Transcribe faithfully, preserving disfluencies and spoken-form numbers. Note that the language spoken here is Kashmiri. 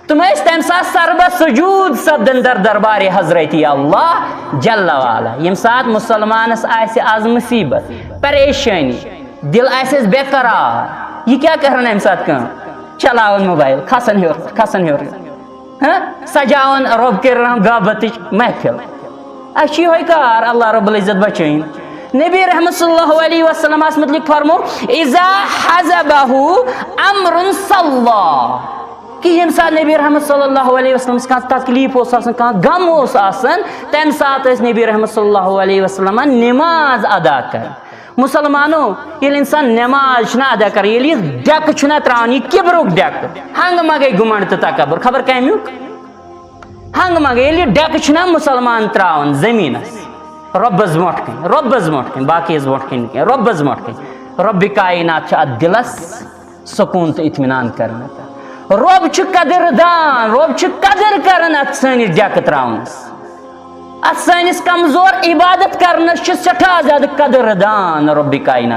تِم ٲسۍ تَمہِ ساتہٕ سربہ سجود سپدان در دربارِ حضرت اللہ جل وعلا۔ ییٚمہِ ساتہٕ مُسلمانس آسہِ از مُصیبت، پریشٲنی، دِل آسٮ۪س بے قرار، یہِ کیٛاہ کران اَمہِ ساتہٕ کٲم؟ چلاوان موبایل، کھسان ہیوٚر، کھسان ہیوٚر۔ ہاں؟ سجاوان رۄب کٔرِنۍ رحم غابتٕچ محفل۔ اَسہِ چھُ یِہوٚے کار، اللہ رب العزت بچٲیِن۔ نبی رحمت صلی اللہ علیہ وسلمس متعلق فرمو، "اذا حزبہ امر صلی"، کہِ ییٚمہِ ساتہٕ نبی رحمت صلی اللہ علیہ وسلمس کانٛہہ تکلیف اوس آسان، کانٛہہ غم اوس آسان، تَمہِ ساتہٕ ٲسۍ نبی رحمت صلی اللہ علیہ وسلمن نماز ادا کران۔ مسلمانو، ییٚلہِ انسان نماز چھُنہ ادا کران، ییٚلہِ یہِ ڈیکہٕ چھُنہ تراوان، یہِ کِبرُک ڈیکہٕ، ہنگہٕ منگے گُمنڈ تہٕ تکبر، خبر کمیُک؟ ہنگہٕ منگے، ییٚلہِ یہِ ڈیکہٕ چھُنہ مسلمان تراوان زمینس، رۄبس برونٛٹھ کنہِ، رۄبس برونٛٹھ کنہِ، باقی یس برونٛٹھ کنہِ نہٕ کینٛہہ، رۄبس برونٛٹھ کنہِ، رۄبِ کائنات چھُ اتھ دِلس سکوٗن تہٕ اطمینان کران۔ رۄب چھُ قدر دان، رۄب چھُ قدر کران اتھ سٲنِس ڈیکہٕ تراونس۔ اتھ سٲنِس کمزور عبادت کرنس چھُ سٮ۪ٹھاہ زیادٕ قدر دان رۄبِ کائنات۔